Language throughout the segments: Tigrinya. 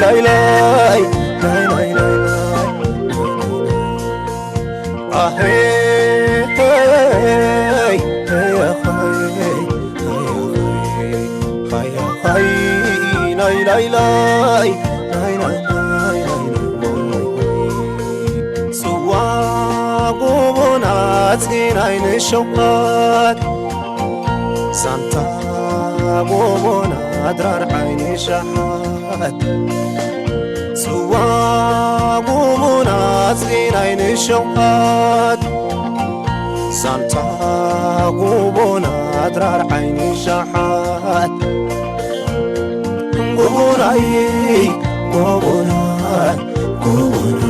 ላይ ላይ ላይ ላይ ላይ ላይ አሄ ሄይ ሄይ አኸይ ሄይ አኸይ ሄይ አኸይ ላይ ላይ ላይ ላይ ላይ ላይ ጽዋ ጎቦና ጽናይ ንሸውሃት ሳንታ ጎቦና ድራር ዓይኒ ሸሓት ጽዋ ጎቦና ጽናይ ንሸውሃት ሳንታ ጎቦና ድራር ዓይኒ ሸሓት ጎቦናይ ጎቦና ጎቦና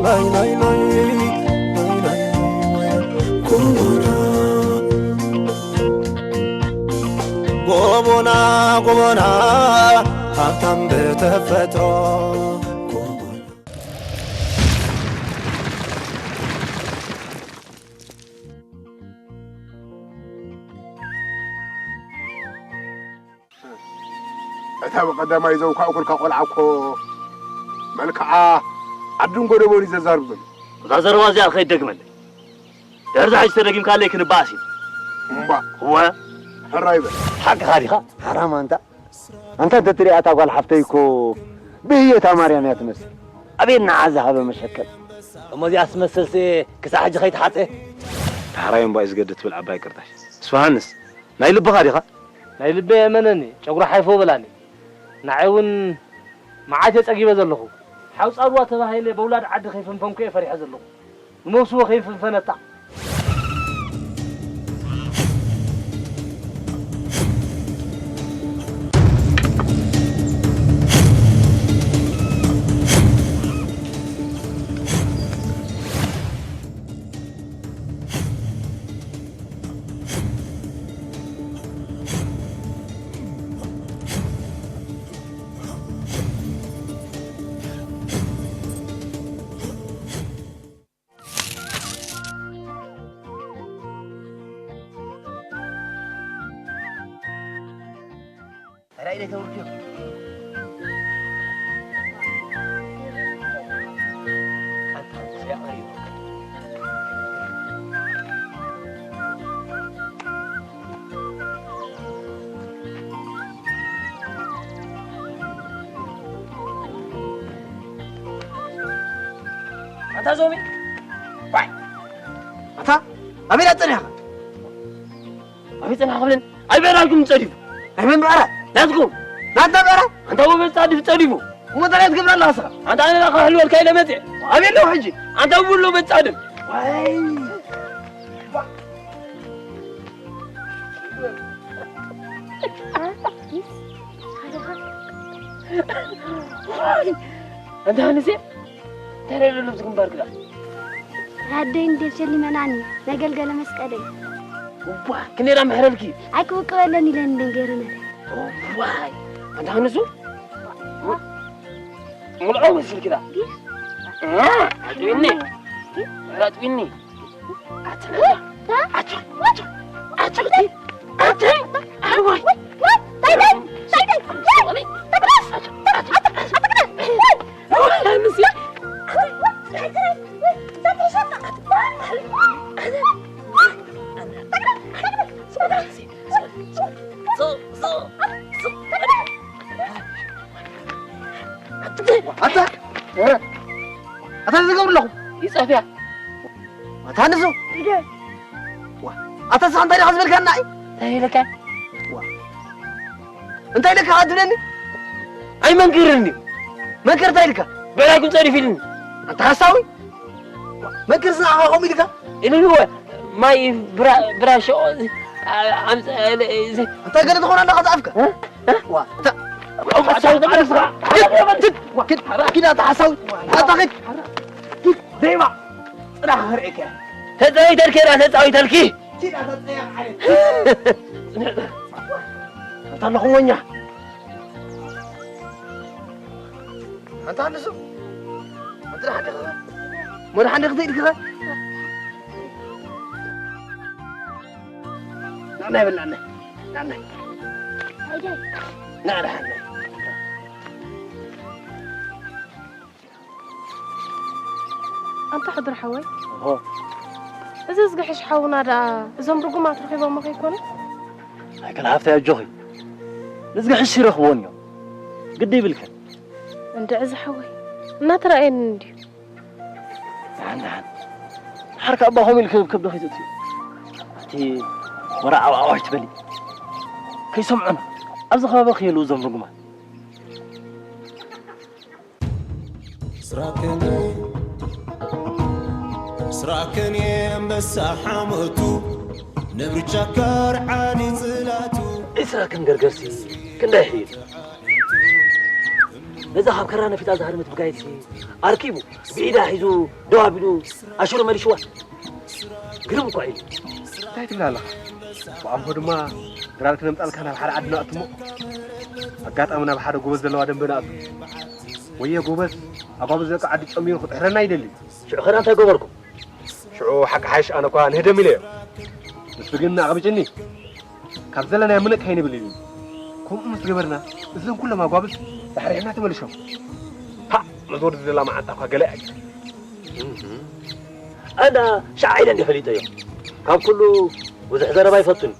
ላይ ላይ ላይ ላይ ላይ ጎቦና ጎቦና ጎቦና ሃብታም ብተፈጥሮ እታ ብቐዳማይ ዘውካእኩልካ ቆልዓ እኮ መልክዓ ዓድን ጎደቦን እዩ ዘዛርብ ዘሎ። እዛ ዘረባ እዚኣ ከይትደግመለይ። ድሕሪ ሕጂ ተደጊምካለይ ክንበኣስ ኢና። እምባ እወ። ሕራይ በል። ሓቅኻ ዲኻ? ሓራም ኣንታ። ኣንታ እንተትሪኣ እታ ጓል ሓፍተይ እኮ ብህየታ ማርያም እያ ትመስል። ኣቤት ንዓ ዝሃበ መሸከል። እሞ እዚኣ ትመስል ስየ ክሳዕ ሕጂ ከይትሓፀ። ዳሕራይ እምባ እዩ ዝገድድ ትብል ዓባይ ቅርጣሽ። ስብሃንስ ናይ ልብኻ ዲኻ? ናይ ልበይ እመነኒ ጨጉራ ሓይፎ በላኒ። ንዓይ እውን መዓት እየ ፀጊበ ዘለኹ። ሓው ፃድዋ ተባሂለ በውላድ ዓዲ ከይፈንፈንኩ እየ ፈሪሐ ዘለኹ። ንመውስቦ ከይፈንፈነታ። ኣታ ዞሚ ዋይ ኣታ ኣበይ ዳኣ ጸኒሕኻ? ኣበይ ጸኒሕኻ ክብለኒ? ኣይ በራኩም ጸዲፉ። ናይ መን በራ? ናትኩም። ናታ በራ? ኣንታ ወበ ጻድፍ ጸዲፉ። እሞ እንታይ ትገብር ኣለኻ ንስኻ? ኣንታ ኣነ ዳኣ ክሕልወልካ ኢለ መጽየ። ኣበይ ኣለኹ ሕጂ? ኣንታ ውሎ በጻድፍ። ዋይ ኣንታ ሃንሴ እንታይ ደሎ ኣብዚ ግንባርክ ደኣ? ኣደይ እንዴት ሸሊመናኒ መገልገለ መስቀለይ። እዋ ክንደይ ደኣ ምሕረልኪ? ኣይክውቅበለን ኢለን ደንገረነ። እዋይ ኣንታ ሃንሱ ሙልዖ መሲልኪ ደኣ? ኣጥቢኒ ኣጥቢኒ ኣታ ኣታ ዝገብሩ ኣለኹም ይጸፍያ ኣታ ንሱ ኣታ ስኻ እንታይ ዲኻ ዝበልካና እንታይ ኢለካ እንታይ ኢለካ ትብለኒ ኣይመንክርን ድዩ መንክር እንታይ ኢልካ በላኩም ጸዲፍ ኢልኒ ኣታ ሓሳዊ መንክር ስኻ ከምኡ ኢልካ ኢልኒ ወ ማይ ብራሾ ኣምፀ እንታይ ገለ ትኾን ኣለኻ ዝኣፍካ ኪድ ኣታ ሓሳዊ ኣታ ኪድ ኪድ ዘይባ ጽናሕ ክርእየካ ተጻዊተልኪ ራ ተጻዊተልኪ ኪድ ኣታ ጸያቕ ዓሌት ኣታ ኣለኹም ወኛ ኣታ ንሱ መድሓን ዲኻ መድሓን ዲኻ ኢልክኻ ናናይ በላናይ ናናይ ንዓ ደሓን ናይ። ኣንታ ሕድሪ ሓወይ፣ ኦሆ። እዚ ዝግሕሽ ሓውና ደኣ እዞም ርጉማት ረኺቦሞ ከይኮኑ? ኣይከነ ሃፍታይ ኣጆኺ። ንዝግሕሽ ይረኽብዎን እዮም። ግዲ ይብልክን። እንድዒ እዚ ሓወይ፣ እናተራእየኒ እንድዩ። ደሓን፣ ደሓን። ደሓር ከኣ ኣባኹም ኢልኪ ክብክብ ዶ ከይትእትዩ? እቲ ወረ ዓው ዓው ኣይትበሊ። ከይሰምዑና። ኣብዚ ከባቢ ከየልዉ እዞም ርጉማት። ስራከን ስራከን ኣንበሳ ሓመቱ ነብሪ ጫካ ርዓዲ ጽላቱ። እስራከን ገርገርሲ ክንደይ ሕይል። ነዛ ካብ ከራ ነፊጣ ዝሃርመት ብጋይትሲ ኣርኪቡ ብኢዳ ሒዙ ደው ኣቢሉ ኣሽሩ መሊሽዋ። ግርም እኳ እዩ። እንታይ ትብል ኣለኻ? ብኣምሆ ድማ ድራር ክነምጣልካ ናብ ሓደ ዓዲ ንኣቱ እሞ፣ ኣጋጣሚ ናብ ሓደ ጎበዝ ዘለዋ ደንበ ንኣቱ። ወየ ጎበዝ፣ ኣጓብዝ ደቂ ዓዲ ጨሚሩ ክጥሕረና ይደሊ። ሽዑ ኸዳ እንታይ ገበርኩም? ሽዑ ሓቂ ሓይሽ ኣነ እኳ ንህደም ኢለዮ። ንሱ ግን ኣቕብጭኒ። ካብ ዘለናዮ ምንቕ ከይንብል ኢሉ። ከምኡ ምስ ገበርና፣ እዞም ኩሎም ኣጓብዝ ዳሕሪሕና ተመልሾም። ሃ! መዝወዲ ዝደላ መዓንጣ እኳ ገለ ኣይ። እህ። ኣነ ሻዕ ኢለ እንዲ ፈሊጠዮ። ካብ ኩሉ ብዙሕ ዘረባ ይፈቱን።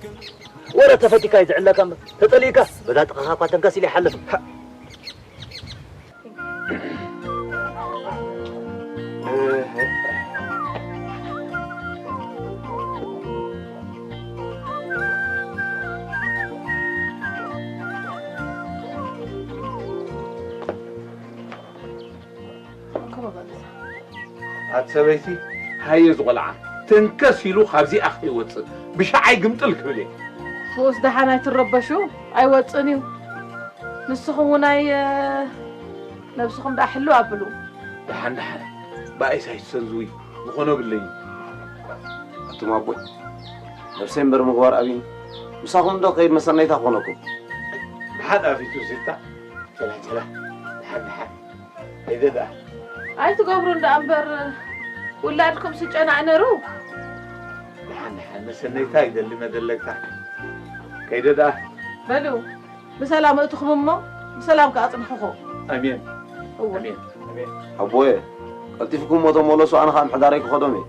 ወረ ተፈቲካ እዩ ዝዕለካ እምበር፣ ተጸሊእካ በዛ ጥቓኻ እኳ ተንከስ ኢለ ይሓልፍ። ሃ! ኣቲ ሰበይቲ፣ ሃየ ዝቖልዓ፣ ተንከስ ኢሉ ካብዚኣ ከይወጽእ፣ ብሻዓይ ግምጥል ክብል እየ። ሱስ ደሓን ኣይትረበሹ፣ ኣይወጽእን እዩ። ንስኹም እውን ኣይ-፣ ነብስኹም ደኣ ሕልው ኣብሉ። ደሓን ደሓን፣ ብኣይስ ኣይትሰንዝዊ፣ ዝኾኖ ብለይ። ኣቱም ኣቦይ፣ ነብሰይ እምበር ምግባር ኣብይኒ። ምሳኹም እንዶ ከይድ መሰነይታ ክኾነኩም። ደሓን ኣፊቱ ዚታ፣ ቸላ ቸላ፣ ደሓን ደሓን። ከይደ ደኣ። ኣይትገብሩ እንዳ እምበር፣ ውላድኩም ስጨናዕ ነሩ። ደሓን ደሓን፣ መሰነይታ ይደሊ መደለግታ። ከይደ ደኣ። በሉ፣ ብሰላም እእትኹም እሞ፣ ብሰላም ከኣ ኣጽንሕኹም። ኣሜን። እወ። ኣሜን። ኣሜን። ኣቦየ፣ ቀልጢፍኩም እሞ ተመለሱ፣ ኣነ ኸኣ ምሕዳረይ ክኸዶም እየ።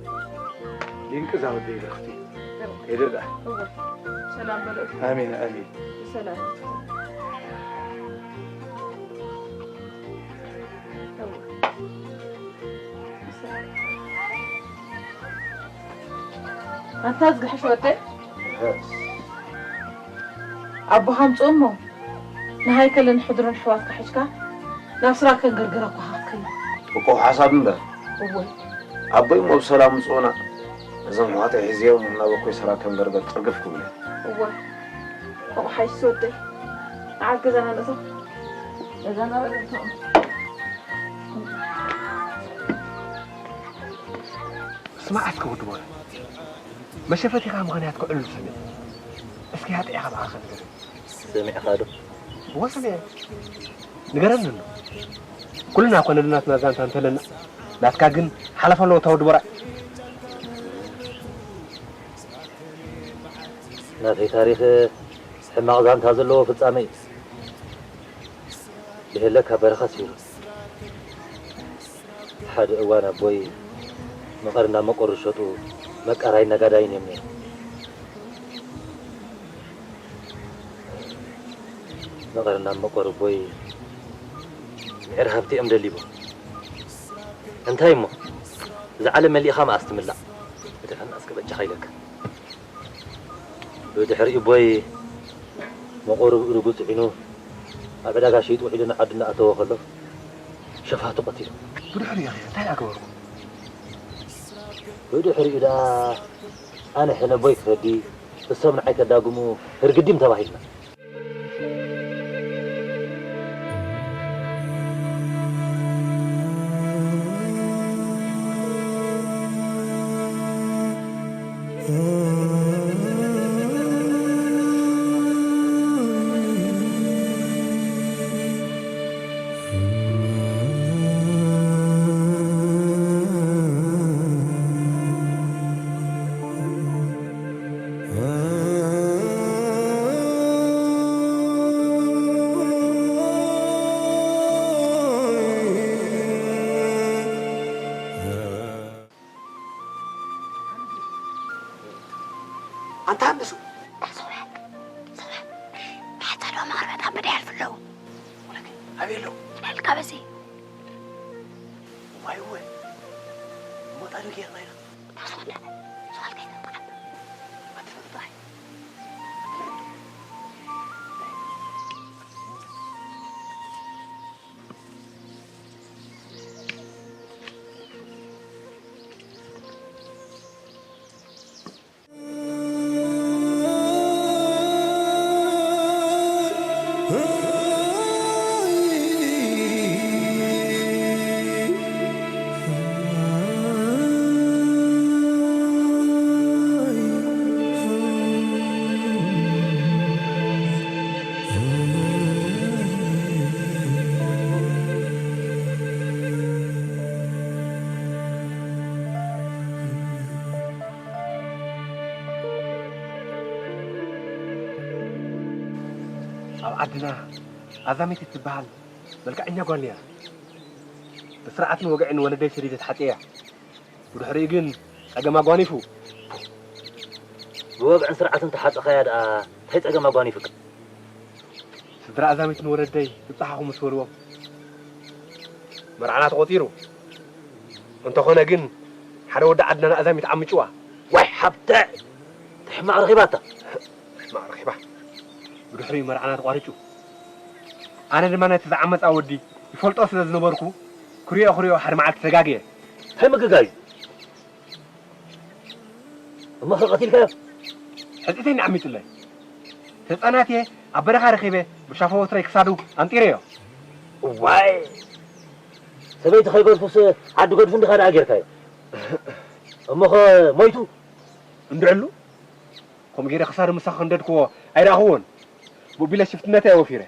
ድንቂ እዛ ወደይ ብርኽቲ። ከይደ ደኣ። እወ። ሰላም በሉ። ኣሜን፣ ኣሜን። ብሰላም። ኣንታ ዝግሕሽ ወደይ፣ ኣቦኻ ኣምጽኡ እሞ፣ ንሃይከልን ሕድሩን ኣሕዋትካ ሒዝካ ናብ ስራከን ገርገረ እኮ ሃኽከይ። እኮ ሓሳብ እምበር። እወ። ኣቦይ እሞ ብሰላም ምጽኡና። እዞም ኣሕዋተይ ሒዝዮም ናብ ኣቦይ ስራከን ገርገር ጥርግፍ ክብሉ። እወ። ከምኡ ሓይሽ ወደይ። ንዓት ገዛና ንእቶ። ገዛና በለቶ። ስማዕ እስከ ወዲ ቦረ። መሸፈቲኻ ምኽንያት ክዕልሉ ሰሚዐ። እስኪ ኣጥዒኻ ብኣኸ ንገረኒ። ሰሚዕኻ ዶ? እወ ሰሚዐ። ንገረኒ እንዶ። ኩልና እኮ ነናትና ዛንታ እንተለና፣ ናትካ ግን ሓለፋ ኣለዎ እታ ወዲ ቦራ። ናተይ ታሪኽ ሕማቕ ዛንታ ዘለዎ ፍጻመ እዩ። ብሄለካ በረኻ ሲሩ። ሓደ እዋን ኣቦይ መቐር እናመቐሩ ዝሸጡ መቃራይን ነጋዳይን እዮም ነይሮም። መቐር እናመቐሩ ኣቦይ ምዕር ሃብቲ እዮም ደሊቦም። እንታይ እሞ፣ እዛ ዓለም መሊእኻ መኣስ ትምላእ? እተፈና እስከ በጃኻ ኢለካ። ብድሕሪኡ ኣቦይ መቐሩ ብእግሩ ጽዒኑ ኣብ ዕዳጋ ሸይጡ ውዒሉ ንዓዱ እናኣተወ ከሎ ሸፋቱ ቀቲሉ። ብድሕሪኡ ኸ እንታይ ኣገበርኩም? ብድሕሪኡ ደኣ ኣነ ሕነ ኣቦይ ክፈዲ፣ እሶም ንዓይ ከዳግሙ ህርግዲም ተባሂልና። የሎ። በል ካበዚ። ዋይ ወይ። ሞታ ዶ ጌርና ኢና? ታስወደ። ሶል ከይተጣዓም። ኣትፈጥጣይ። ኣብ ዓድና ኣዛሚት እትበሃል መልክዐኛ ጓል እያ። ብስርዓትን ወግዕን ወለደይ ሰዲደ ተሓጽየ እያ። ብድሕሪኡ ግን ጸገም ኣጓኒፉ። ብወግዕን ስርዓትን ተሓጸኻያ ደኣ እንታይ ጸገም ኣጓኒፉካ? ስድራ ኣዛሚት ንወለደይ ትብጽሓኹ ምስ በልዎም መርዓና ተቖጺሩ። እንተኾነ ግን ሓደ ወዲ ዓድና ንኣዛሚት ዓምጭዋ። ዋይ ሓብተ! እንታይ ሕማቕ ረኺባታ? ሕማቕ ረኺባ። ብድሕሪኡ መርዓና ተቋሪጹ። ኣነ ድማ ነቲ ዝዓመጻ ወዲ ይፈልጦ ስለ ዝነበርኩ ክሪኦ ክሪኦ ሓደ መዓልቲ ተጋግየ። እንታይ ምግጋዩ? እሞ ኸ ቀቲልካዮ? ሕጽተይኒ ዓሚጹለይ። ተጻናትየ ኣብ በረኻ ረኺበ ብሻፎ ወትረይ ክሳዱ ኣንጢረዮ። እዋይ! ሰበይቲ ከይገድፉስ ዓዲ ገድፉ እንዲኻ ደኣ ጌርካዮ። እሞ ኸ ሞይቱ? እንድዕሉ? ከምኡ ገይረ ክሳዱ ምሳኽ ከንደድክዎ ኣይረኣኽዎን። ብኡቢለ ሽፍትነተይ ኣወፊረ።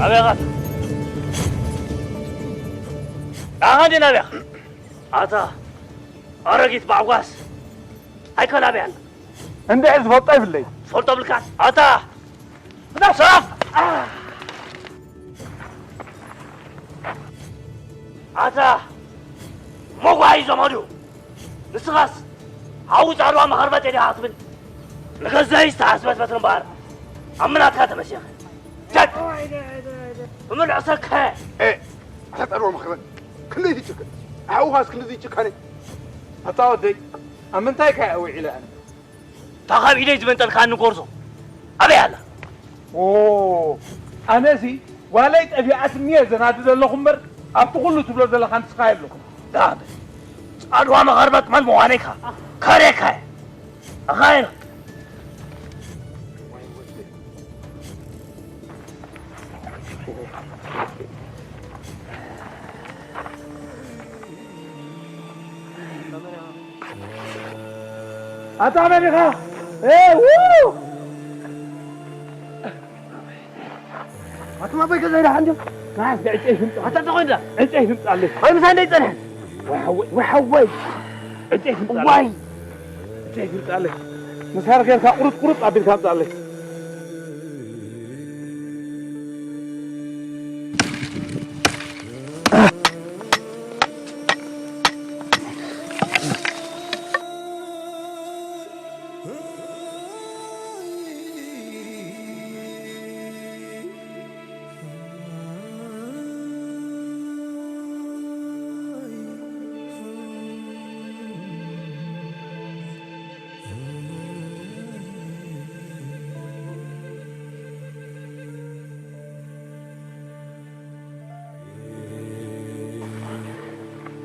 ኣበይ ኢኻ? ንዓኻ እንድየ ናበይ ኢኻ? ኣታ ኣረጊት ባዕጓስ፣ ኣይከላበይ ኣላ። እንድዒ ዝፈልጦ ይብለይ። ዝፈልጦ ብልካስ ኣታ ብዛ ሰራፍ! ኣታ መጓሂ ዘመዱ፣ ንስኻስ ሓዊ ጻዕድዋ መኸርበጥ ዲኻ ትብል? ንገዛይ ዝተሓስበት በትሪ እምበኣር ኣብ ምናትካ ተመሲኸ። ጀግ! ብምልዕሰከ! ኤ! ኣታ ጻዕድዋ መኸርበጥ፣ ክንደይ ትጭክን? ሓውኻስ ክንድዚ ጭካነ? ኣታ ወደይ፣ ኣብ ምንታይ ከ እያ ውዒለ ኣነ? እታ ካብ ኢደይ ዝመንጠልካኒ ጎርዞ ኣበይ ኣላ? ኦ፣ ኣነሲ ጓለይ ጠፊኣትኒ እየ ዘናዲ ዘለኹ እምበር፣ ኣብቲ ኩሉ ትብሎ ዘለኻ ንስኻ የለኹን። ዳበ፣ ጻድዋ መኸርበጥ መን ምዃነይ ከ ከሬካ እየ። ኣኻይና። ኣታ መን ኢኻ? ኤ፣ ው! ኣቱም ኣቦይ ገዛይ ደሓን ድዮም? ናስ ዕጨይ ትምጻ። ኣታ እንታይ ኮይንካ? ዕጨይ ትምጻለይ። ኣይ ምሳይ እንዳይጸንሐ። ወይ ሓወይ፣ ወይ ሓወይ። ዕጨይ ትምጻለይ። ዋይ። ዕጨይ ትምጻለይ። ምሳር ጌርካ ቁርጥ ቁርጥ ኣቢልካ ምጻለይ።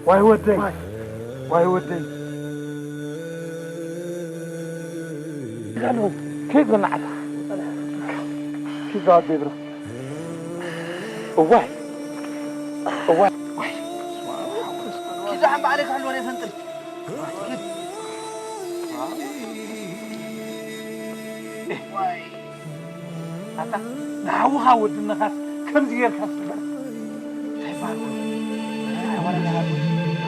ዋይ ወደይ፣ ዋይ ወደይ። ላሉ ኬድ መናዓታ ኪዛ ገብረ እዋይ እዋይ ኪዛ ሓምባ ዓለካ ሓልወን የፈንጥል ኣታ ንሓውኻ ወድነኻስ ከምዚ ጌርካ ስበር እንታይ ባርኩ ኣዋላ ዳሃብ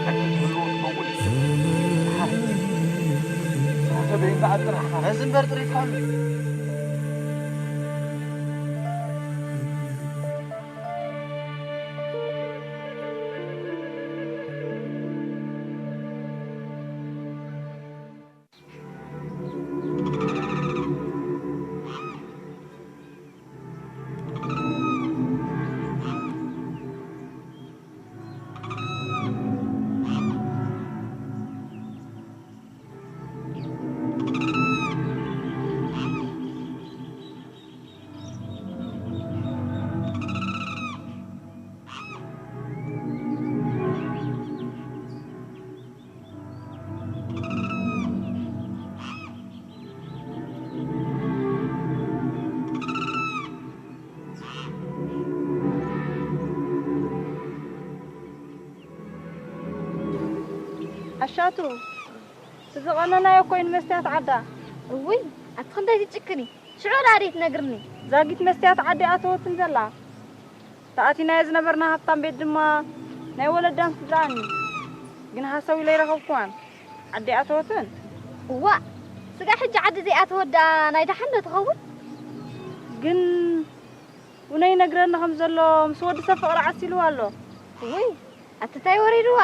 ኣንቲ ዝብሉ ትኸውን ሰሓር ሰሓተ በይንካ ኣጥራሕኻ ነዚ እምበር ጥሪትካሉ ኣሻቱ ዝቐነናዮ ኮይኑ መስትያት ዓዳ። እውይ ኣቲ ክንደይ ትጭክኒ ሽዑ ዳኣ ደይትነግርኒ። ዛጊት መስትያት ዓዲ ኣተወትን ዘላ። ተኣቲናዮ ዝነበርና ሃብታም ቤት ድማ ናይ ወለዳን ስድራኣን እዩ። ግን ሃሰው ኢለ ይረኸብኩዋን። ዓዲ ኣተወትን። እዋእ ስጋዕ ሕጂ ዓዲ ዘይኣተወት ደኣ ናይ ደሓን ዶ ትኸውን? ግን ውነይ ይነግረኒ ከም ዘሎ ምስ ወዲ ሰብ ፍቕሪ ዓሲልዋ ኣሎ። ውይ ኣቲ ታይ ወሪድዋ?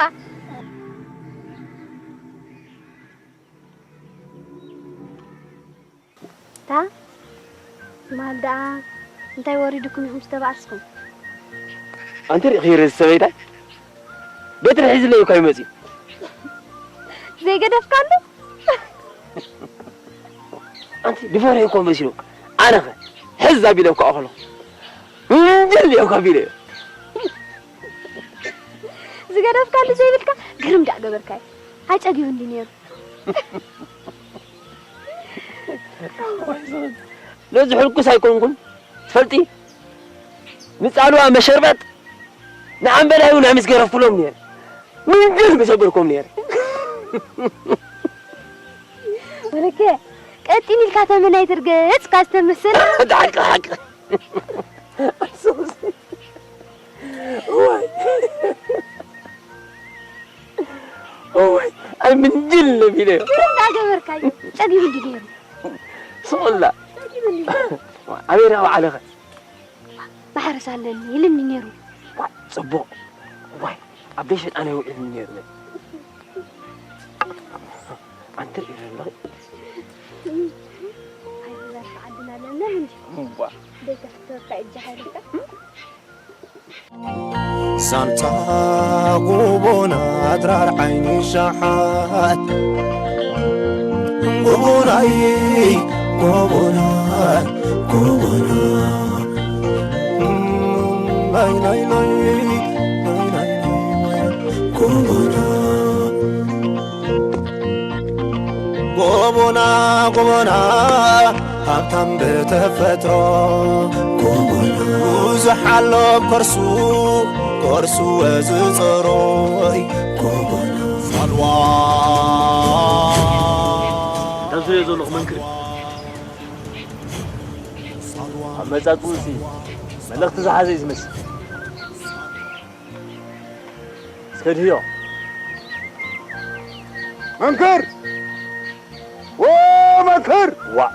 እታ ትማል ደኣ እንታይ ወሪዱኩም ኢኹም ዝተባኣስኩም? ኣንቲ ርኢኺ ርእሲ ሰበይታይ? በትሪ ሒዝለይ እኳ እዩ መጺኡ። ዘይገደፍካሉ? ኣንቲ ድፈረዮ እኮ መሲሉ። ኣነኸ ሕዝ ኣቢለ እኳ ከለኹ ምንድል እየ እኳ ኣቢለዮ። ዝገደፍካሉ ዘይብልካ ግርም ደኣ ገበርካዮ። ኣይጸጊቡን ድዩ ነይሩ? ነዚ ሕልኩስ ኣይኮንኩን ትፈልጢ ንጻልዋ መሸርበጥ ንኣንበላይ እውን ኣይምስገረፍኩሎም ነይረ ምንግር ምሰበርኩም ነይረ ወለከ ቀጢን ኢልካ ተመን ኣይትርገጽ ካስተመሰለ ሓቂ ሓቂ እዋይ እዋይ ኣይ ምንድል ነቢለ እንዳገበርካይ ጸጊቡ እንዲ ነይሩ ስቕላ ጸጊቡ እንዲ ነይሩ ኣበይ ዳ በዓለኸ ማሕረስ ኣለኒ ኢልኒ ነይሩ ጽቡቕ ዋይ ኣብ ደይ ሸጣን ኣይውዕልኒ ነይሩ ኣንተ ሪኢ ዘለኺ ኣይዛት ዓድና ለምለም እንዲ እዋ ደይ ተፍተወካ እጃ ሓይልካ ዛንታ ጎቦና ኣድራር ዓይኒ ሸሓት ጎቦናይ ጎቦና ጎቦና ናይ ናይ ናይ ናይ ናይ ጎቦና ጎቦና ጎቦና ሃብታም ብተፈጥሮ ጎቦና ብዙሕ ኣሎ ከርሱ ከርሱ ወዚ ጸሮይ ጎቦና ሳልዋ ካብ ዝሪኦ ዘለኹ መንክር ኣብ መጻጽኡ ሲ መልእኽቲ ዝሓዘ እዩ ዝመስል እስከ ድህዮ መንክር ዎ መንክር ዋ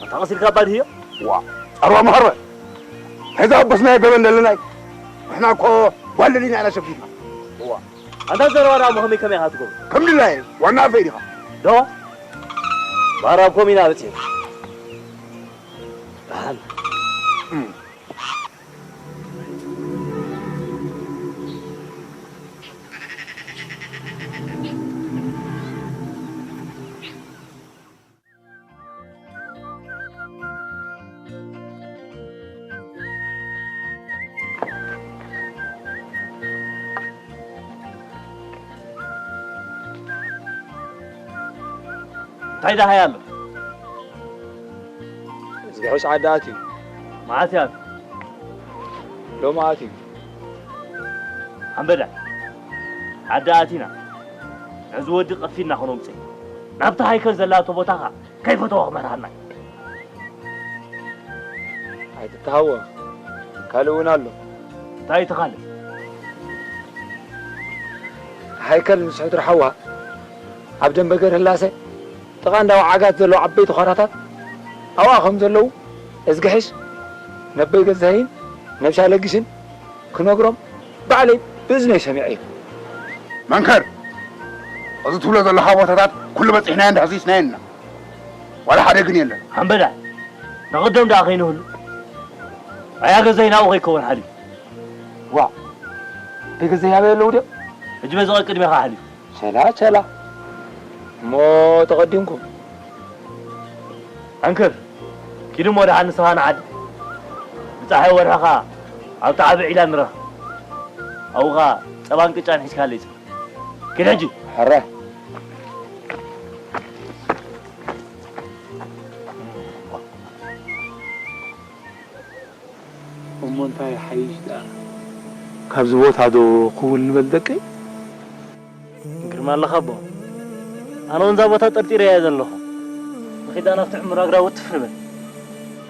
ኣንታ ቀሲልካ እባ ድህዮ ዋ ኣርባ መሃርበ ነዛ ኣቦስናዮ ገበን ዘለናይ ንሕና እኮ ጓል ደሊና ኢና ሸፊትና ዋ ኣንታ ዘረባ ደኣ ከመይ ከመይ ኢኻ ትገብሮ ከም ድላይ ዋና ኣፈይ ዲኻ ዶ ባራብ ኮሚና በፂሑ እንታይ ደሃይ ኣሎ? እዚ ግሕሽ ዓዲ ኣትዩ። መዓስ እዩ ኣትዩ? ሎሚ ኣትዩ። ኣንበዳ፣ ዓዲ ኣቲና። ነዚ ወዲ ቀፊና ክነውፅእ። ናብቲ ሃይከል ዘላቶ ቦታ ኸዓ ከይፈተወ ክመርሃና እዩ። ኣይትተሃወ፣ ካልእ እውን ኣሎ። እንታይ እቲ ካልእ? ሃይከል ምስ ሕድሪ ሓዋ ኣብ ደንበ ገር ህላሴ ጥቓ እንዳ ወዓጋት ዘለዉ ዓበይቲ ኾራታት ኣብኣ ከም ዘለዉ እዝግሕሽ ነበይ ገዛይን ነብሻ ለግሽን ክነግሮም ባዕለይ ብእዝነይ ሰሚዐ እዩ። መንክር፣ እዚ ትብሎ ዘለኻ ቦታታት ኩሉ በፂሕናዮ እንዳ ሕዚስናዮ ኢና። ዋላ ሓደ ግን የለን። ኣንበዳ፣ ንቕድም ደኣ ከይንህሉ። ኣያ ገዛይ ናብኡ ከይከውን ሓሊፉ። ዋ፣ ኣበይ ገዛይ ኣበይ ኣለዉ ድዮም? ሕጂ በዚ ቅድሜኻ ሓሊፉ። ቸላ፣ ቸላ። እሞ ተቐዲምኩም። ኣንክር፣ ኪድ እሞ ደሓን ንስኻ ንዓዲ። ብፀሓይ ወርሒ ኸኣ ኣብቲ ዓቢ ዒላ ንራኸብ። ኣብኡ ኸኣ ጸባን ቅጫን ሒዝካለይ ጽእ። ኪድ ሕጂ። ሕረ። እሞ እንታይ ይሓይሽ ደኣ? ካብዚ ቦታ ዶ ክውል ንበል ደቀይ? ግርማ ኣለኻ ኣቦ። ኣነ እውን እዛ ቦታ ጠርጢረያ ዘለኹ። ንኺድ ደኣ ናብቲ ዕሙር ኣግራብ ውትፍ ንበል።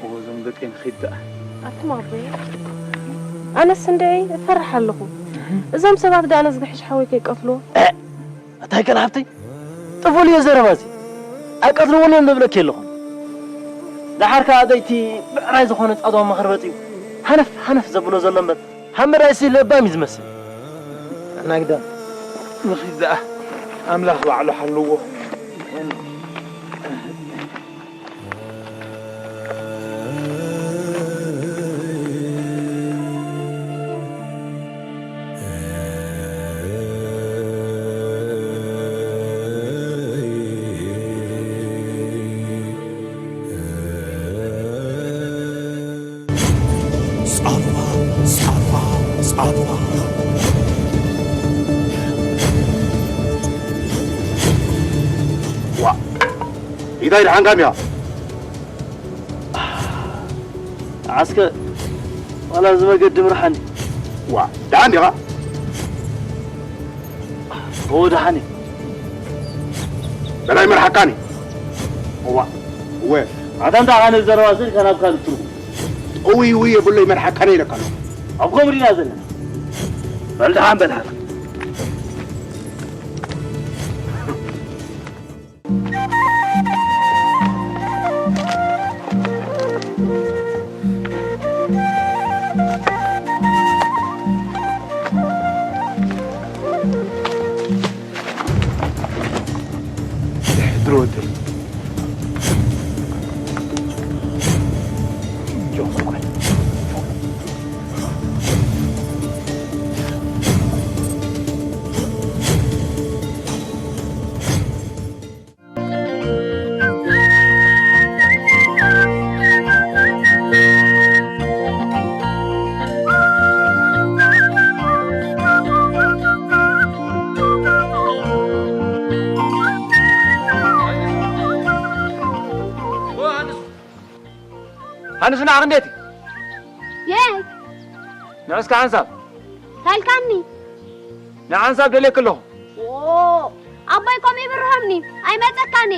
እዎ፣ እዞም ደቀይ ንኺድ ደኣ። ኣቱም ኣቦይ፣ ኣነስ እንድዒ እፈርሕ ኣለኹ። እዞም ሰባት ደኣ ነዚ ግሕሽ ሓወይ ከይቀትልዎ። እ! ኣታ ሃይከል ሃብተይ፣ ጥፉል እዩ ዘረባ እዚ። ኣይቀትልዎን እዮም ዝብለኪ ኣለኹ። ደሓር ከኣ ደይቲ ብዕራይ ዝኾነ ጻድዋ መኽርበጥ እዩ ሃነፍ ሃነፍ ዘብሎ ዘሎ እምበር፣ ሓመዳይሲ ለባም እዩ ዝመስል። ኣናግዳ፣ ንኺድ ደኣ፣ ኣምላኽ ባዕሉ ሓልዎ። ጻድዋ፣ ጻድዋ፣ ጻድዋ። ዋ፣ ኢታይ ደሓን ካምያ? ዓስከ፣ ዋላ እዚ መገዲ ምርሓኒ። ዋ፣ ደሓን ዲኻ? እዎ፣ ደሓን እየ። በላይ መርሓካኒ። እዋ። እወ። ኣታ እንታይ ዓይነት ዘረባ ስል ከናብ ካልእ ትርጉም። እውይ፣ እውይ፣ የብሎ ይመርሓካኒ ኢለካ ኣለኹ። ኣብ ከምኡ ዲና ዘለና። በል ደሓን በል ሓፍ። ድሮ ወደይ። ሃንስ ንዓኽ እንዴት? የይ! ንዕስካ ሓንሳብ። ታልካኒ። ንሓንሳብ ደልየክ ኣለኹ። ዎ፣ ኣቦይ ከምኡ ይብርሃምኒ፣ ኣይመጸካኒ።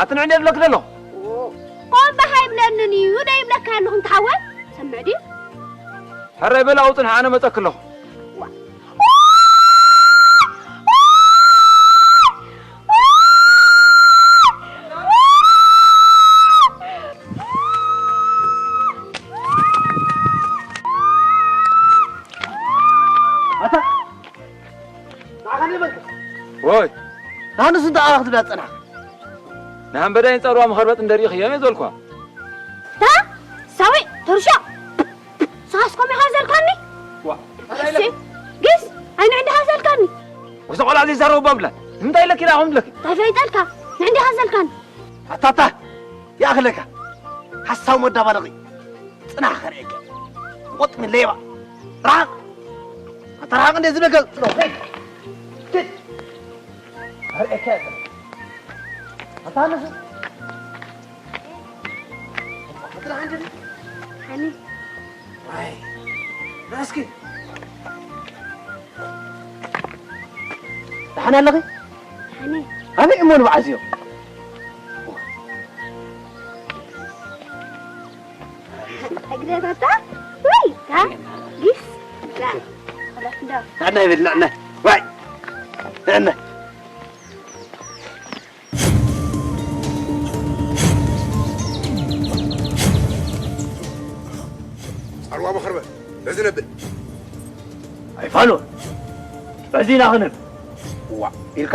ኣቲ ንዕንዴ ድብለክ ደለኹ? ዎ፣ ኮምባህ ኣይብለንን እዩ፣ ዶ ይብለካ ኣለኹ እንተ ሓወይ? ሰምዕ ድዩ? ሕራይ በል ኣብኡ ጽንሕ፣ ኣነ መጸክ ኣለኹ። ዋ-፣ ኣታ፣ ንዓኻ ንበልካ። ወይ። ንሃንሱ እንታይ ኣኻ ክትብላ ዝጸናሕካ? ንሃንበዳይን ጸርዋ መኸርበጥ እንደሪእኽዮም እየ ዝበልኳ። ታ? ሳዊ፣ ተርሾ። ንስኻስ ከምኡ ኢኻ ዘልካኒ? ዋ። እሺ፣ ግስ፣ ኣይንዕዲ ሃዘልካኒ። ወይስ ቆልዓ ዘይዛረቡ ባብላ? ንምንታይ ኢለኪ ኢላ ከምኡ ኢለኪ? እንታይ ፈሊጠልካ? ንዕዲ ሃዘልካኒ። ኣታታ፣ ይኣኽለካ። ሓሳዊ መዳባለቒ። ጽናሕ ከርእየካ። ቆጥሚ ሌባ። ራቕ። ኣታ ራቕ እንደ ዝብለካ ዘሎ። ሂድ። ሂድ። ከርእየካ። ታነሱ። ኣትራ ሓንጀል። ሓኒ። ኣይ፣ ና እስኪ። ደሓን ኣለኺ? ሓኒ። ኣበይ እሞ ንብዓት እዚኦም? እግረታታ ወይ፣ ታ፣ ጊስ፣ ዳ፣ ዳ። ንዕና ይበል፣ ንዕና። ዋይ። ንዕና። ኣርዋ መኸርበ፣ በዚ ነብል። ኣይፋሉን። በዚና ክንብል። ዋ፣ ኢልካ?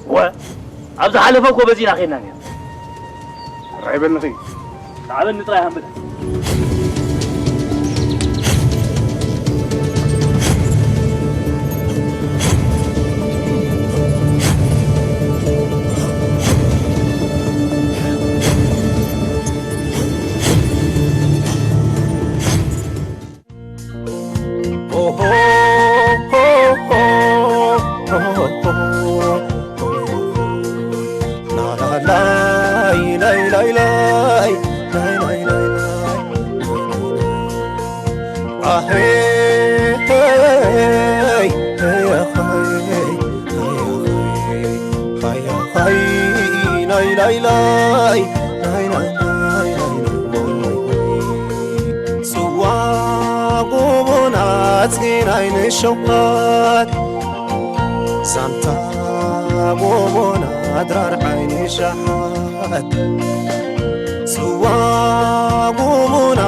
ወ፣ ኣብ ዝሓለፈ እኮ በዚና ኸይድና ነርና። ራይ በልንኺ። ሰዓበኒ ጥራይ ሃምብላ። ኦሆ፣ ሆ፣ ሆ፣ ሆ፣ ሆ። ላላላይ፣ ላይ፣ ላይ፣ ላይ፣ ላይ፣ ላይ፣ ላይ፣ ላይ። ኣሄ፣ ሄይ፣ ሄይ፣ ኣኸይ፣ ሄይ፣ ኣኸይ፣ ሃይ፣ ኣኸይ፣ ናይ፣ ናይ፣ ናይ፣ ናይ፣ ናይ፣ ናይ፣ ናይ፣ ናይ። ጽዋ ጎቦና ጽጌናይ ንሸውሃት፣ ዛንታ ጎቦና ድራር ዓይኒ ሸሓት። ጽዋ ጎቦና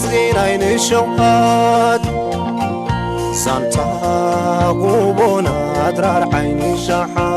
ጽጌናይ ንሸውሃት፣ ዛንታ ጎቦና ድራር ዓይኒ ሸሓት።